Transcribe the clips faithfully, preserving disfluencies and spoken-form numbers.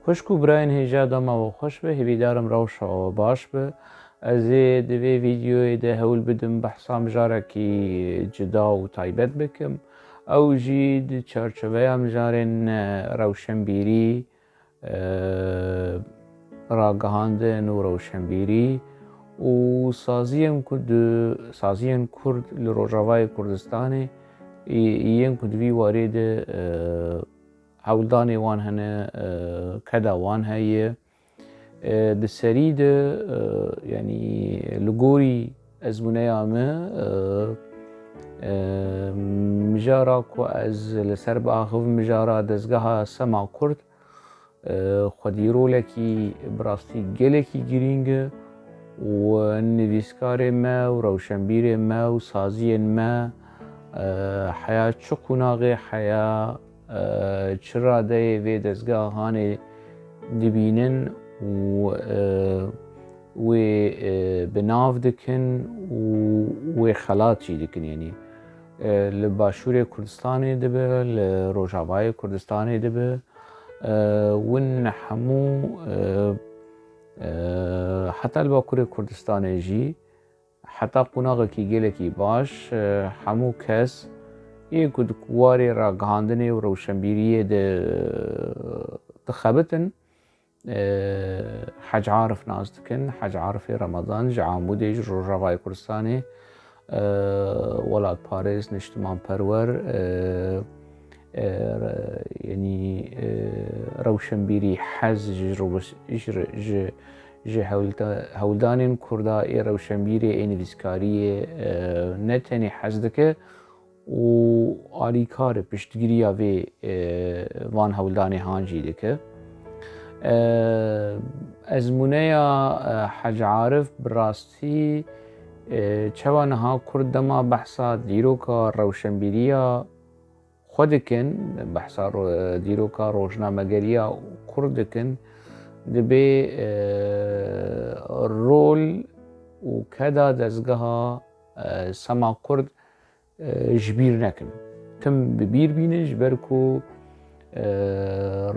Xwişk û birayên hêja, dema we xweş be, hêvîdarim rewşa we baş be. Ez ê di vê vîdeoyê de hewl bidim behsa mijarekî cida û taybet bikim. Ew jî di çarçoveya mijarên, e, rewşenbîrî, e, ragihandin û rewşenbîrî û saziyên ku di, saziyên Kurd li Rojavayê Kurdistanê, ê, yên ku di vî warê de, e, hewldanê wan hene, e, keda wan heye. E, di serî de, e, yanî li gorî ezmûneya me, e, e, mijara ku ez li ser biaxivim, mijara dezgeha Sema Kurd, e, xwedî rolekî bi rastî gelekî girîng e û nivîskarê me û rewşenbîrê me û saziyên me, e, heya çi qonaxê heya, e, çi radeyê vê dezgeha hanê dibînin û, e, wê, e, bi nav dikin û wê xelat jî dikin. Yanî, e, li Başûrê Kurdistanê dibe, li Rojavayê Kurdistanê dibe, e, win hemû, e, e, heta li Bakurê Kurdistanê jî, heta qonaxekî gelekî baş, e, hemû kes ê ku di warê ragihandinê û rewşenbîriyê de, e, dixebitin, e, Hec Arif nas dikin. Hec Arifê Remadan ji Amûdê, ji Rojavayê Kurdistanê, e, welatparêz, niştimanperwer, e, e, re-, yanî, e, rewşenbîrî, hez ji rew-, ji re-, ji, ji hewlda-, hewldanên Kurda ê rewşenbîrê, ê nivîskariyê, e, ne tenê hez dike û alîkar e, piştgiriya vê, e, van hewldanê han jî dike. E, ezmûneya, e, Hec Arif bi rastî, e, çawa niha Kurd dema behsa dîroka rewşenbîriya xwe dikin, behsa ro-, dîroka rojnamegeriya Kurd dikin, dibê, e, rol û keda dezgeha, e, Sema Kurd, e, ji bîr nekin. Tim bi bîr bînin, ji ber ku, e,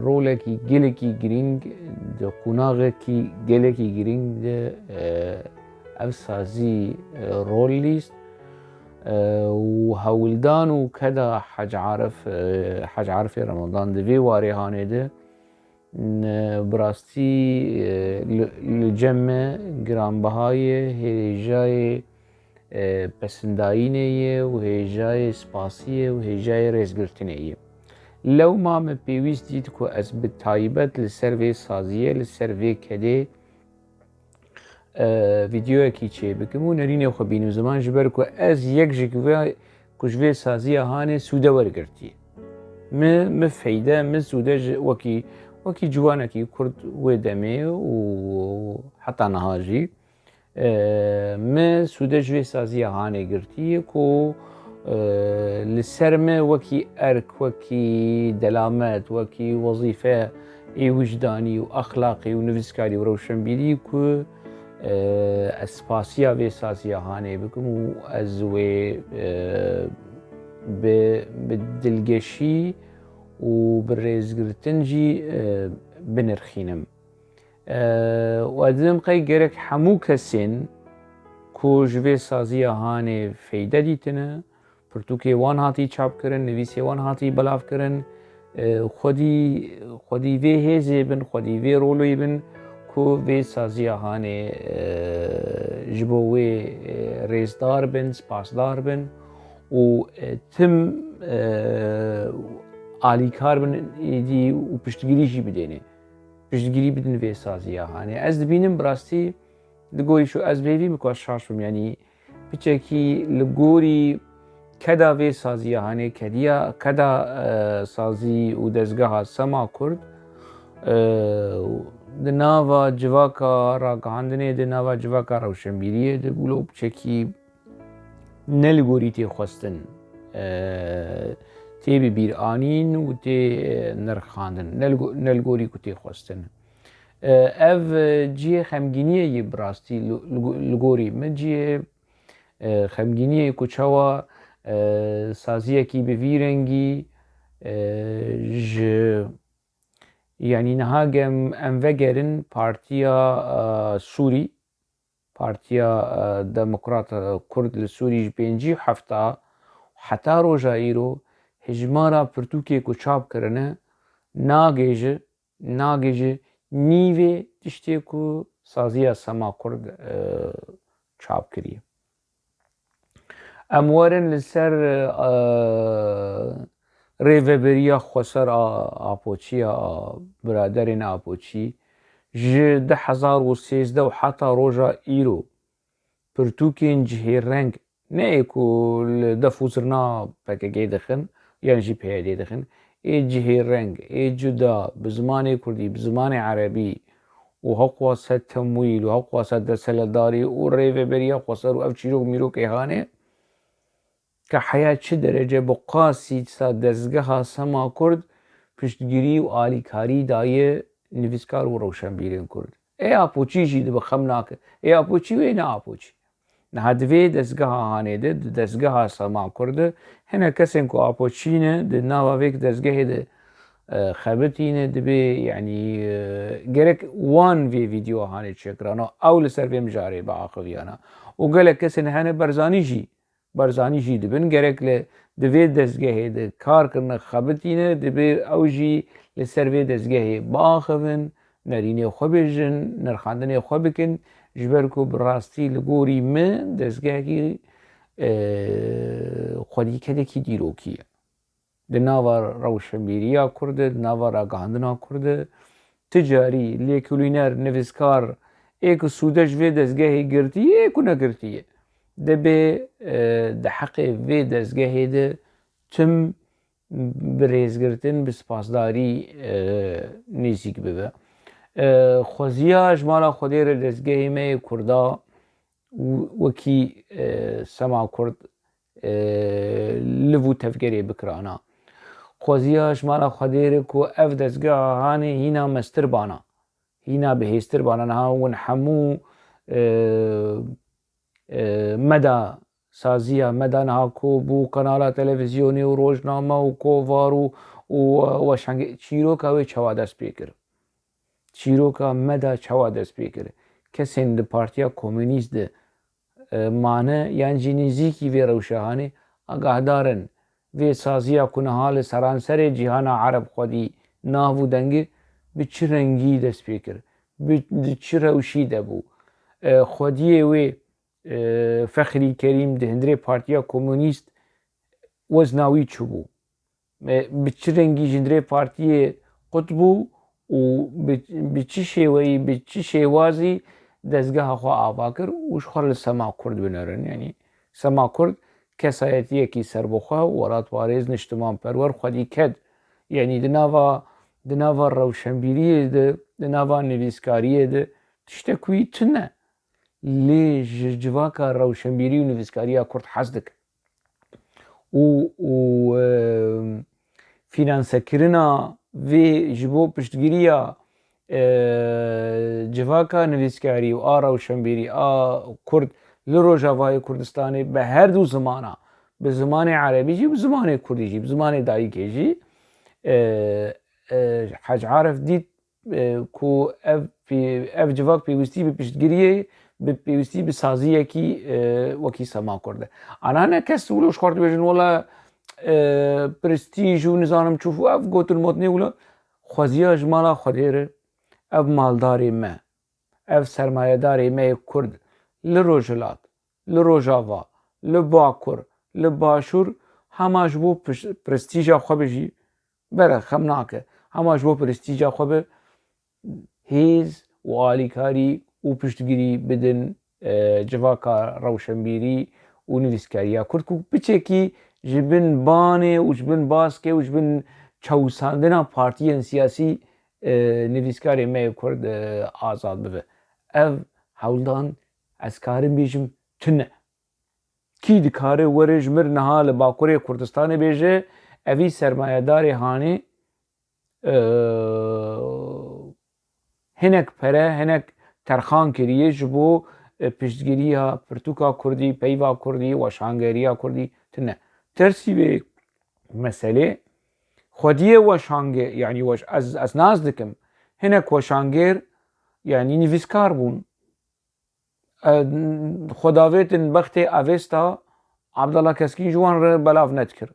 rolekî gelekî girîng di qonaxekî gelekî girîng de, e, ev sazî, e, rol lîst, e, û hewldan û keda Hec Arif, e, Hec Arifê Remadan di vê warê hanê de, n-, bi rastî, e, li, li cem me giranbiha ye, hêjayê, e, pesindayînê ye û hêjayê spasiyê û hêjayê rêzgirtinê ye. Lewma min pêwîst dît ku ez bi taybet li ser vê saziyê, li ser vê kedê, e, vîdeoyekî çêbikim û nerînê xwe bînim ziman, ji ber ku ez yek ji ku vê, ku ji vê saziya hanê sûde wergirtiye. Mi, mi feyde, mi sûde ji wekî, wekî ciwanekî Kurd wê demê û heta niha jî, e, mi sûde ji vê saziya hanê girtiye ku, e, li ser me wekî erk, wekî delamet, wekî wezîfe ê wijdanî û exlaqî û nivîskarî û rewşenbîrî ku, e, ez spasiya vê saziya hanê bikim û ez wê, e, bi, bi dilgeşî û bi rêzgirtin jî, e, binirxînim. E, û ez didim qey gerek hemû kesên ku ji vê saziya hanê feyde dîtine, pirtûkê wan hatî çapkirin, nivîsê wan hatî belavkirin, e, xwedî, xwedî vê hêzê bin, xwedî vê rolê bin ku vê saziya hanê, e, ji bo wê, e, rêzdar bin, spasdar bin û, e, tim, e, alîkar bin êdî û piştgirî jî bidêne. Piştgirî bidin vê saziya hanê. Ez dibînim bi rastî, li gorî şu ez bi hêvî bika şaş bim, yanî piçekî li gorî keda vê saziya hanê, kediya, keda, e, sazî û dezgeha Sema Kurd, e, di nava civaka ragihandinê, di nava civaka rewşenbîriyê de wilo piçekî ne li gorî tê xwestin, e, tê bi bîr anîn û tê, e, nirxandin. Ne li go-, ne li gorî ku tê xwestin. E, ev, e, cihê xemgîniyê yê bi rastî li, li go-, li gorî min cihê, e, xemgîniyê ku çawa, e, saziyekî bi vî rengî, e, ji Yanî niha gem em vegerin Partiya, e, Sûrî, Partiya, e, Demokrat, e, Kurd li Sûrî ji pêncî û heft heta roja îro hijmara pirtûkê ku çap kirine nagêje, nagêje nîvê tiştê ku saziya Sema Kurd, e, çap kiriye. Em werin li ser, e, rêveberiya xweser a Apoçiya, a biraderên Apoçî, ji du hezar û sêzdeh û heta roja îro pirtûkên cihêreng, ne ê ku li def û zirna P K K dixin, yan jî P Y D dixin, ê cihêreng, ê cuda, bi zimanê kurdî, bi zimanê erebî û heqwasa temwîl û heqwasa desthilatdarî û rêveberiya xweser û ev çîrok mîrokê hane, ke heya çi derece bi qasî sa dezgeha Sema Kurd piştgirî û alîkarî daye nivîskar û rewşenbîrên Kurd. Ê Apoçî jî dibe xem nake. Ê Apoçî wê ne Apoçî. Niha di vê dezgeha hanê de, di dezgeha Sema Kurd de, hinek kesên ku Apoçî ne, di nava vê dezgehê de, e, xebitîne, dibê, yanî, e, gerek wan vê vîdeo hanê çêkirana, ew li ser vê mijarê biaxiviyana. Û gelek kesên hene Barzanî jî, Barzanî jî dibin, gerek li, di vê dezgehê de kar kirine, xebitîne, dibê ew jî li ser vê dezgehê biaxivin, nerînê xwe bêjin, nirxandinê xwe bikin, ji ber ku bi rastî li gorî min dezgehekî, e, xwedî kedekî dîrokî ye. Di nava rewşenbîriya Kurd de, di nava ragihandina Kurd de, ti carî lêkolîner, nivîskar ê ku sûde ji vê dezgehê girtiye, ê ku negirtiye, dibê, e, di heqê vê dezgehê de tim bi rêzgirtin, bi spasdarî, e, nêzîk bibe. E, xweziya ji mala Xwedê re dezgehê me yê Kurda û wekî, e, Sema Kurd, e, liv û tevgerê bikirana. Xweziya ji mala Xwedê re ku ev dezgeha hanê hîna mestir bana, hîna bihêztir bana. Niha hûn hemû, e, e, meda saziya, meda niha ku bû kanala televîzyonê û rojname û kovar û, û, e, weşangê, çîroka wê çawa dest pê kir? Çîroka meda çawa dest pê kir? Kesên di Partiya Komûnîst de, e, mane yan jî nêzîkî vê rewşa hanê agahdar in. Vê saziya ku niha li seranserê cîhana Ereb xwedî nav û deng e, bi çi rengî dest pê kir? Bi, di çi rewşî de bû? E, xwediyê wê, e, Fexrî Kerîm di hundirê Partiya Komûnîst wezna wî çi bû? E, bi çi rengî ji hundirê partiyê qut bû û bi, bi çi şêweyî, bi çi şêwazî dezgeha xwe ava kir û ji xwe li Sema Kurd binerin? Yanî Sema Kurd kesayetiyekî serbixwe, welatparêz, niştimanperwer, xwedîked. Yanî di nava, di nava rewşenbîriyê de, di nava nivîskariyê de tiştek wî tune. Lê ji civaka rewşenbîrî û nivîskariya Kurd hez dike. Û, û, e, fînansekirina vê ji bo piştgiriya, e, civaka nivîskarî û a rewşenbîrî a Kurd li Rojavayê Kurdistanê bi her du zimana, bi zimanê erebî jî, bi zimanê kurdî jî, bi zimanê dayikê jî, e, e, Hec Arif dît, e, ku ev pê-, ev civak pêwîstî bi piştgiriyê, bi pêwîstî bi saziyekî, e, wekî Sema Kurd e. Ana ne kes wilo ji xwe re dibêjin, wela, e, prestîj û nizanim çû û ev gotin motnê wilo xweziya ji mala Xwedê re, ev maldarê me, ev sermayedarê me yê Kurd li Rojhilat, li Rojava, li Bakur, li Başûr, hema ji bo piş-, prestîja xwe be jî, bere xem nake, hema ji bo prestîja xwe be hêz û alîkarî û piştgirî bidin, e, civaka rewşenbîrî û nivîskariya Kurd ku piçekî ji bin banê û ji bin baskê û ji bin çewsandina partiyên siyasî, e, nivîskarê me yê Kurd, e, azad bibe. Ev hewldan, ez karim bêjim, tune. Kî dikare were ji mir niha li Bakurê Kurdistanê bêje, evî sermayedarê hanê, e, hinek pere, hinek terxan kiriye ji bo, e, piştgiriya pirtûka kurdî, peyva kurdî, weşangeriya kurdî, tune. Tersî vê meselê, Xwediyê weşangê, yanî weş, ez, ez nas dikim. Hinek weşangêr, yanî nivîskar bûn. E, xwe davêtin bextê Avesta, Abdullah Keskîn ji wan re belav nedikir.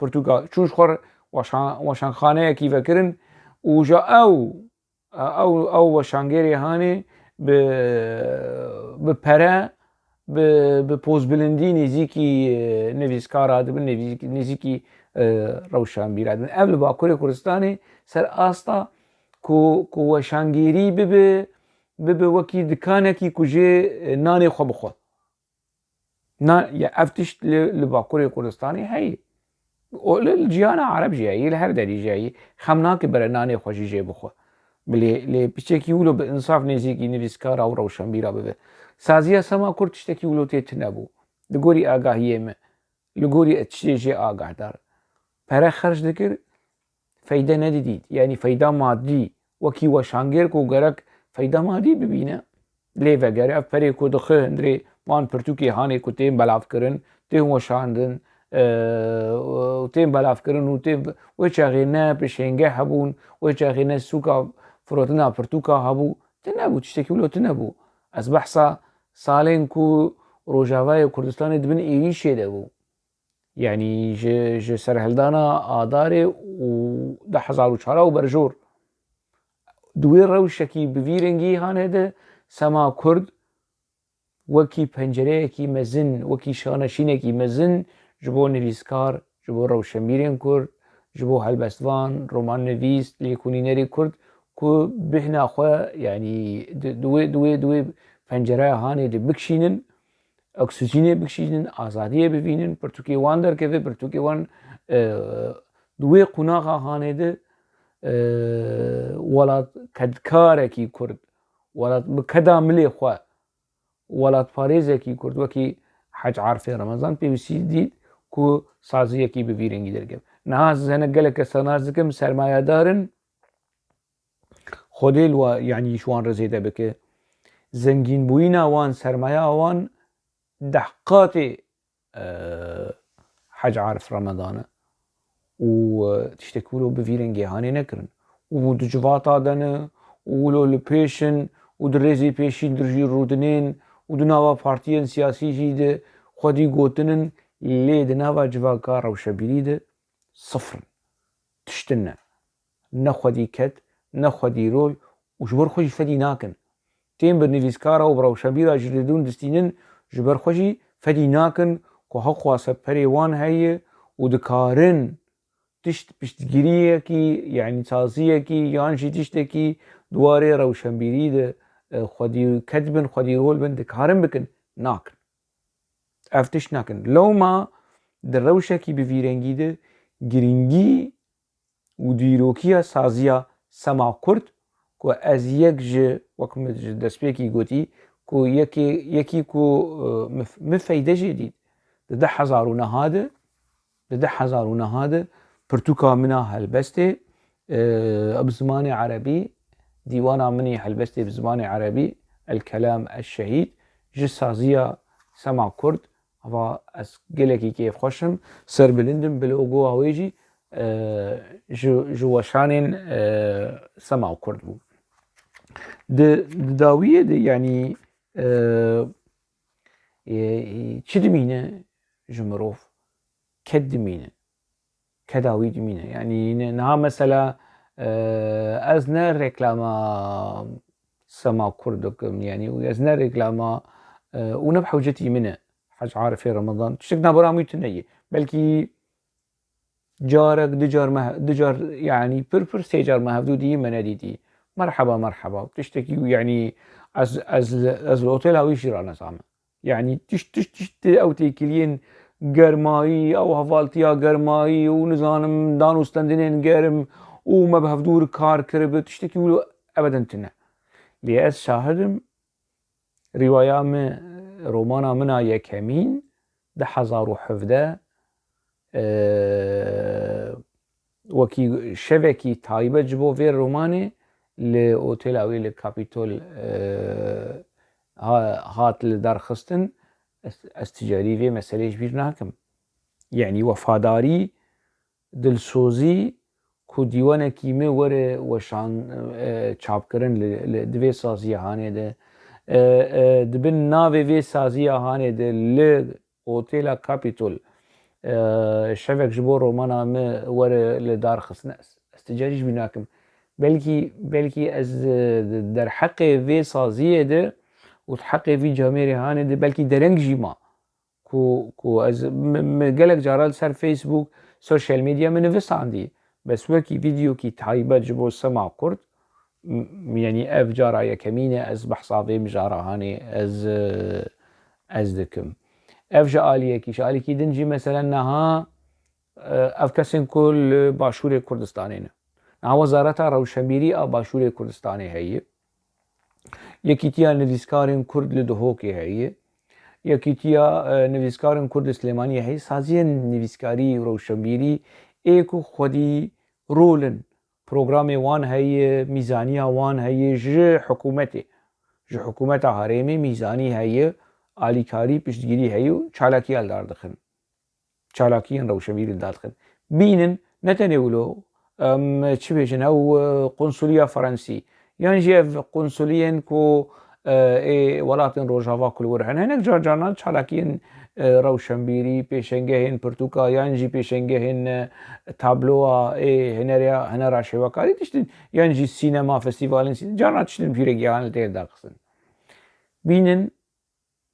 Pirtûka, çûn ji xwe re weşan-, weşanxaneyekî vekirin û ja ew, ew, ew weşangêrê hanê bi, bi pere, bi, bi pozbilindî nêzîkî, e, nivîskara dibin, nêzîk-, nêzîkî, e, rewşenbîra dibin. Ev li Bakurê Kurdistanê ser asta ku, ku weşangêrî bibe, bibe wekî dikanekî ku jê, e, nanê xwe bixwe. Na, ya ev tişt li, li Bakurê Kurdistanê heye. O li, li ciyana Ereb jî heye, li her derî jî heye. Xem nake bere nanê xwe jî jê bixwe. Lê, lê piçekî wilo bi insaf nêzîkî nivîskara û rewşenbîra bibe. Saziya Sema Kurd tiştekî wilo tê tune bû. Li gorî agahiyê me. Li gorî ez tiştê jê agahdar. Pere xerc dikir, feyde nedidît. Yanî feyda madî, wekî weşangêr ku gerek feyda madî bibîne. Lê vegere ev perê ku dixe hundirê van pirtûkê hanê ku tên belavkirin, tên weşandin, e, û tên belavkirin û tên, wê çaxê ne pêşêngeh hebûn, wê çaxê ne sûka firotina pirtûka hebû, tune bû, tiştekî wilo tune bû. Ez behsa salên ku Rojavayê Kurdistanê di bin êrîşê de bû. Yanî ji, ji serhildana Adarê û du hezar û çar û berjor. Di wê rewşekî bi vî rengî hanê de Sema Kurd wekî pencereyekî mezin, wekî şaneşînekî mezin ji bo nivîskar, ji bo rewşenbîrên Kurd, ji bo helbestvan, romannivîs, lêkolînerê Kurd ku bêhna xwe, yanî di, di wê, di wê, di wê pencereya hanê de bikişînin, oksîjînê bikişînin, azadiyê bivînin, pirtûkê wan derkeve, pirtûkê wan, e, di wê qonaxa hanê de, e, welat kedkarekî Kurd, welat bi keda milê xwe, welatparêzekî Kurd wekî Hec Arifê Remezan pêwîstî dît ku saziyekî bi vî rengî derkeve. Niha ez hinek gelek kes nas dikim, sermayedar in, Xwedê li wa, yanî ji wan re zêde bike. Zengînbûyîna wan, sermaya wan deh qatê, e, Hec Arif Remezan e. Û, e, tiştek wilo bi vî rengê hanê nekirin. Û di civata de ne, û wilo li pêş in, û di rêzê pêşî de jî rûdinên, û di nava partiyên siyasî jî de xwedî gotinin, lê di nava civaka rewşebîrî de sifir in. Tiştin ne. Ne xwedî ket, ne xwedî rol û ji ber xwe jî fedî nakin. Tên bi nivîskara û bi rewşenbîra jî didûn distînin, ji ber xwe jî fedî nakin ku hewqasa perê wan heye û dikarin tişt piştgiriyekî, yanî saziyekî yan jî tiştekî di warê rewşenbîrî de, e, xwedî ket bin, xwedî rol bin, dikarin bikin, nakin. Ev tişt nakin. Lewma di rewşekî bi vî rengî de girîngî û dîrokiya saziya Sema Kurd ku ez yek ji, wek min ji destpêkî gotî, ku yekê, yekî ku, e, min, min feyde jê dît. Di du hezar û neh de, di du hezar û neh de pirtûka min a helbestê, e, bi zimanê erebî, dîwana min ê helbestê bi zimanê erebî, El Kelam El Şehîd, ji saziya Sema Kurd, ava ez gelekî kêfxweş im, serbilind im, bi logoya wê jî, e, ji, ji weşanên, e, Sema Kurd bû. Di, di dawiyê de, yanî, e, e, çi dimîne ji mirov? Ked dimîne. Keda wî dimîne. Yanî ne, niha mesela, e, ez ne reklama Sema Kurd dikim, yanî û ez ne reklama, e, û ne bi hewcetî min e. Hec Arifê Remezan. Tiştek navbera min tune ye. Belkî carek, du car me, du car, yanî pir pir sê car me hevdû dî me nedîtî. Merheba, merheba. Tiştekî, yanî ez, ez, ez li otela wî jî ranezame. Yanî tişt, tişt, tişt ew têkiliyên germayî, ew hevaltiya germayî û nizanim dan û stendinên germ û me bi hevdû re kar kiribe, tiştekî wilo ebeden tune. Lê ez şahid im, rîwaya min, romana min a yekemîn, du hezar û hevdeh, e, wekî şevekî taybet ji bo vê romanê li otela wê li Kapîtol, e, ha-, hat li dar xistin. Ez, ez ticarî vê meselê ji bîr nakim. Yanî wefadarî, dilsozî ku dîwanekî me were weşan, e, çapkirin li, li, di vê saziya hanê de. E, e, di bin navê vê saziya hanê de li Otela Capitol, e, şevek ji bo romana me were li dar xistin. Ez, ez ti carî jî bîr nakim. Belkî, belkî ez, e, derheqê vê saziyê de û di heqê vî camêrê hanê de belkî dereng jî ma. Ku, ku ez, mi, mi gelek cara li ser Facebook, sosyal medya min nivisandî. Bes wekî vîdeokî taybet ji bo Sema Kurd, m-, yanî ev cara yekemîn e ez behsa vê mijara hanê ez, e, ez dikim. Ev ji aliyekî, ji alîkî din jî, meselen, niha, e, ev kesên ku li Başûrê Kurdistanê ne. Niha Wezareta Rewşenbîrî a Başûrê Kurdistanê heye. Yekîtiya Nivîskarên Kurd li Duhokê heye. Yekîtiya, e, Nivîskarên Kurd li Silêmaniyê heye. Saziyên nivîskarî û rewşenbîrî ê ku xwedî rol in. Programê wan heye, mîzaniya wan heye ji hikûmetê. Ji hikûmeta herêmê mîzanî heye, alîkarî, piştgirî heye û çalakiya li dar dixin. Çalakiyên rewşenbîrî li dar dixin. Bînin, ne tenê wilo, em, çi bêjin, ew, e, qunsuliya Fransî, yan jî ev qunsuliyên ku, e, ê welatên Rojava ku li wir hene. Hinek car carnan çalakiyên, e, rewşenbîrî, pêşengehên pirtûka, yan jî pêşengehên, e, tabloa, ê hineriya, hinera şêwekarî tiştin, yan jî sînema, festîvalên sîn-, carnan tiştin pîregihan li tê daxistin. Bînin,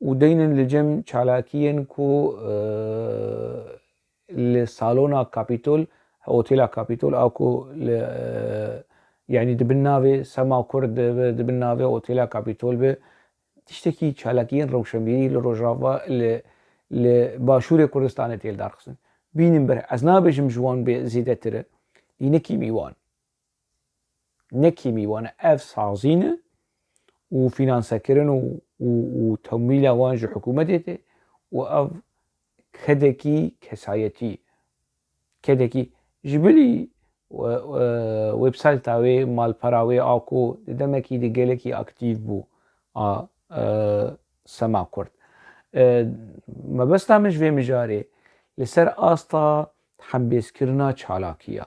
û deynin li cem çalakiyên ku, e, li salona Kapîtol, Otela Kapîtol a ku li, e, yanî di bin navê Sema Kurd dibe, di bin navê Otela Kapîtol be, tiştekî çalakiyên rewşenbîrî li Rojava, li, li Başûrê Kurdistanê tê lidarxistin. Bînin ber, ez nabêjim ji wan bê zêdetir e, lê ne kêmî wan. Ne kêmî wan e, ev sazî ne û fînansekirin û, û, û temwîla wan ji hikûmetê tê û ev kedekî kesayetî, kedekî ji bilî we-, we-, websayta wê, malpera wê a ku di demekî di gelekî aktîf bû a, e, Sema Kurd. E, mebesta min ji vê mijarê li ser asta hembêzkirina çalakiya,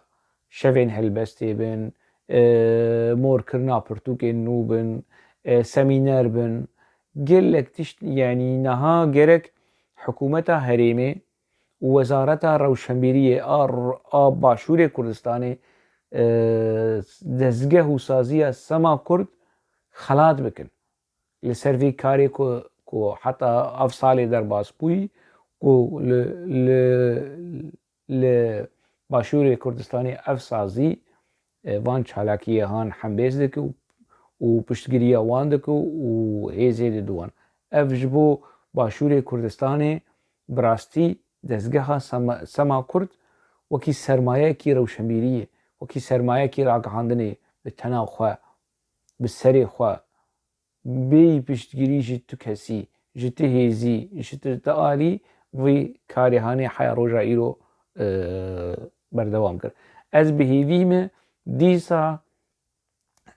şevên helbestê bin, e, morkirina pirtûkên nû bin, e, semîner bin, gelek tişt, yanî niha gerek hikûmeta herêmê û Wezareta Rewşenbîriyê a, a Başûrê Kurdistanê, e, dezgeh û saziya Sema Kurd xelat bikin. Li ser vî karê ku, ku heta ev salê derbas bûyî, ku li, li, li Başûrê Kurdistanê ev sazî, e, van çalakiyê han hembêz dike û, û piştgiriya wan dike û hêzê dide wan. Ev ji bo Başûrê Kurdistanê bi rastî dezgeha Sema, Sema Kurd wekî sermayeyekî rewşenbîriyê, wekî sermayeyekî ragihandinê bi tena xwe, bi serê xwe, bêyî piştgirî ji tu kesî, ji tu hêzî, ji tu, tu alî, vî karê hanê heya roja îro, e, berdewam kir. Ez bi hêvî me dîsa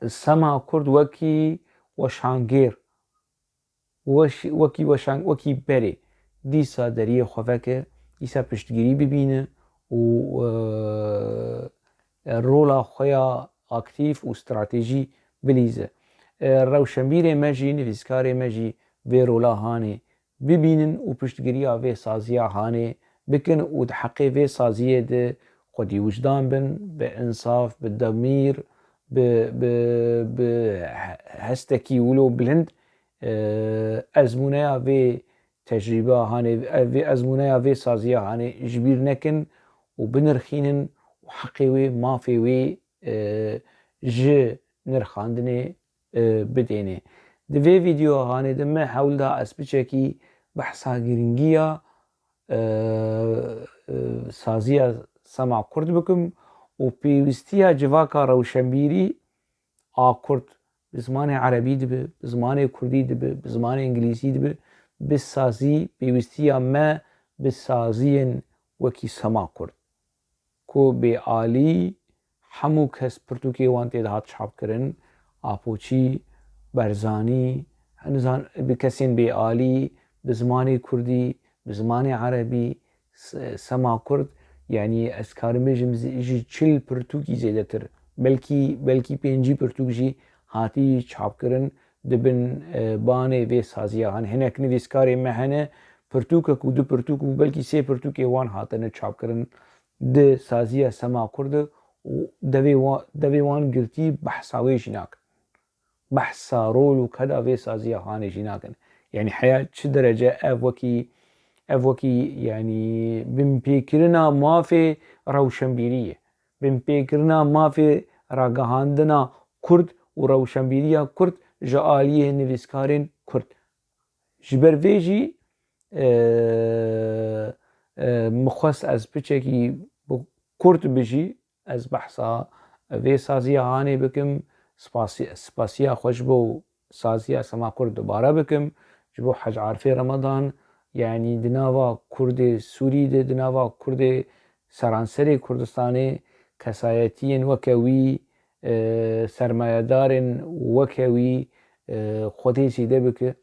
Sema Kurd wekî weşangêr, weş-, wekî weşan-, wekî berê dîsa deriyê xwe veke, dîsa piştgirî bibîne û, e, rola xwe ya aktîf û stratejî bilîze. E, rewşenbîrê me jî, nivîskarê me jî vê rola hanê bibînin û piştgiriya vê saziya hanê bikin û di heqê vê saziyê de xwedî wijdan bin, bi insaf, bi demîr, bi, bi, bi he-, hestekî wilo bilind, e, ezmûneya vê tecrîba hanê, vê ezmûneya vê saziya hanê ji bîr nekin û binirxînin û heqê wê, mafê wê, e, ji nirxandinê, e, bidênê. Di vê vîdeoya hanê de me hewl da ez piçekî behsa girîngiya, e, e, saziya Sema Kurd bikim û pêwîstiya civaka rewşenbîrî a Kurd bi zimanê erebî dibe, bi zimanê kurdî dibe, bi zimanê îngilîzî dibe, bi sazî pêwîstiya me bi saziyên wekî Sema Kurd, ku bê alî hemû kes pirtûkê wan tê dihat çapkirin, Apoçî, Berzanî, nizan, bi kesên bê alî, bi zimanê kurdî, bi zimanê erebî, S-, Sema Kurd, Yanî ez karim bêjim ji çil pirtûkî zêdetir, belkî belkî pêncî pirtûk jî hatî çapkirin di bin, e, banê vê saziya. Hani hinek nivîskarê me hene, pirtûkek û du pirtûk û belkî sê pirtûkê wan hatine çapkirin di saziya Sema Kurd û devê wa-, devê wan girtî behsa wê jî nakin. Behsa rol û keda vê saziya hanê jî nakin. Yanî heya çi derece ev wekî, ev wekî, yanî binpêkirina mafê rewşenbîrî ye. Binpêkirina mafê ragihandina Kurd û rewşenbîriya Kurd ji aliyê nivîskarên Kurd. Ji ber vê jî, e, e, min xwest ez piçekî bi kurt bijî, ez behsa vê saziya hanê bikim, spasiya, spasiya xwe ji bo saziya Sema Kurd dubare bikim, ji bo Hec Arifê Remedan, yanî di nava Kurdê Sûrî de, di nava Kurdê seranserê Kurdistanê, kesayetiyên weke wî, e, sermayedarên weke wî, e, Xwedê zêde bike,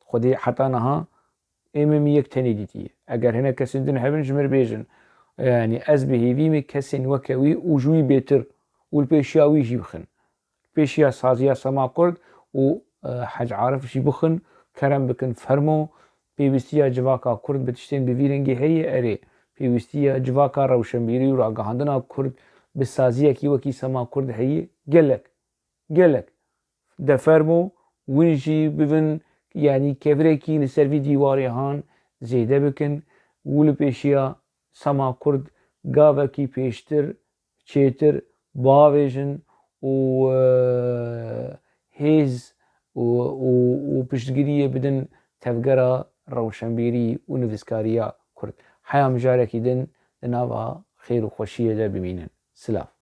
Xwedê heta niha ê min yek tenê dîtiye. Eger hinek kesên din hebin, ji mir bêjin. Yanî ez bi hêvî me kesên weke wî û ji wî bêtir û li pêşiya wî jî bixin. Pêşiya saziya Sema Kurd û, e, Hec Arif jî bixin, kerem bikin, fermo. Pêwîstiya civaka Kurd bi tiştên bi vî rengî heye, erê. Pêwîstiya civaka rewşenbîrî û ragihandina Kurd bi saziyekî wekî Sema Kurd heye, gelek. Gelek. De fermo, win jî bivin, yanî kevirekî li ser vî dîwarê han zêde bikin û li pêşiya Sema Kurd gavekî pêştir, çêtir biavêjin û, e, hêz û, û, û piştgiriyê bidin tevgera rewşenbîrî û nivîskariya Kurd. Heya mijarekî din di nava xêr û xweşiyê de bimînin. Silav.